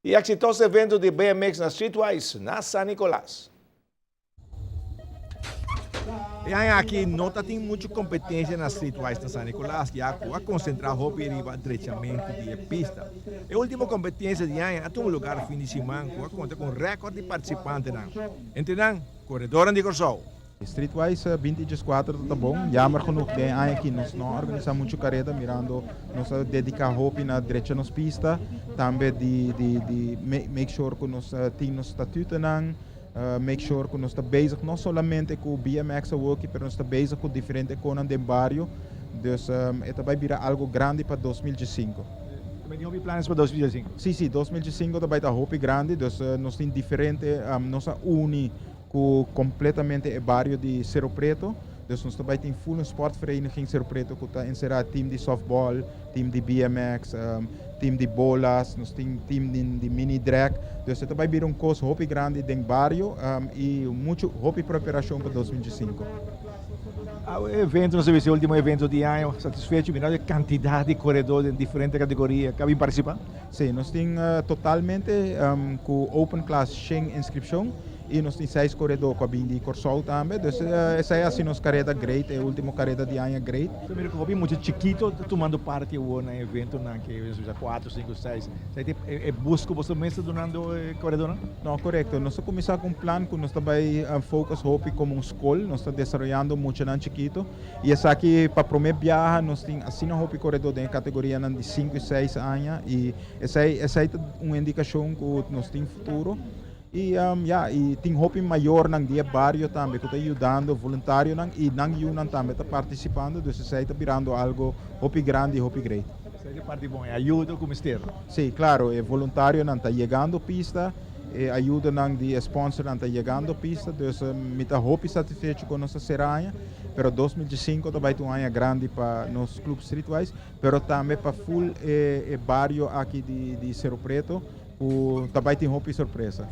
E exitoso evento di BMX na Streetwise na San Nicolas. E aña aki no ta tin mucho competencia na Streetwise na San Nicolas ya cu a concentra hopi riba drechamento di e pista. E ultimo competencia di aña a tuma lugar fin di siman cu a conta cu un record di participantenan, entre nan coredornan di Corsou. Streetwise 2014 ta bon, jammer genoeg den aña aki nos no a organisa mucho careda mirando nos a dedica hopi na drecha nos pista, tambe di di di make sure cu nos tin nos statutonan, make sure cu nos ta bezig no solamente cu BMX awoki pero nos ta bezig cu diferente conan den bario, dus e ta bay bira algo grandi pa 2015. Tambe tin hopi planes pa 2015? Si, si, 2015 ta bay ta hopi grandi, dus nos tin diferente, nos a uni cu completamente e bario di Cerro Preto. Dus nos ta bay tin full un sportvereniging Cerro Preto cu ta encera team di softball, team di BMX, team di bolas, nos tin team di mini drag. Dus e ta bay bira un cos hopi grandi den bario y mucho hopi preparacion pa 2005. E evento, nos a bisa e ultimo evento di aña, satisfecho mirando e cantidad di coredor den diferente categoria cu a bin participa? Si, nos tin totalmente cu open class shen inscripcion. I nos tin seis koredó ku a bin di Kòrsou tambe. Dus esei a hasi nos kareda great, e último kareda di aña great. So mira ku hopi mucha chikito ta tumando parti awor na e eventonan ke nos bisa kuater, sinku, seis. Esei ta e bus ku boso mes ta dunando e koredónan? No, korekto. Nos a kuminsá ku un plan ku nos ta bai focus hopi komo un skol. Nos ta desaroyando muchanan chikito. I esaki pa promé biaha nos tin asina hopi koredó den e kategorianan di sinku i seis aña. I esei esei ta un indikashon ku nos tin futuro. I ya, i tin hopi mayornan di e bario tambe ku ta yudando, voluntarionan, i nan yunan tambe ta partisipando, dus esei ta birando algo hopi grandi i hopi great. Esei ta e parti bon, e ayuda ku mester. Sí, klaro, e voluntarionan ta yegando pista, e ayudanan di e sponsornan ta yegando pista, dus mi ta hopi satisfecho ku nos a sera aña, pero 2015 ta bai ta un aña grandi pa nos Club Streetwise, pero tambe pa full e bario aki di Cerro Preto. Cu ta bay tin hopi sorpresa.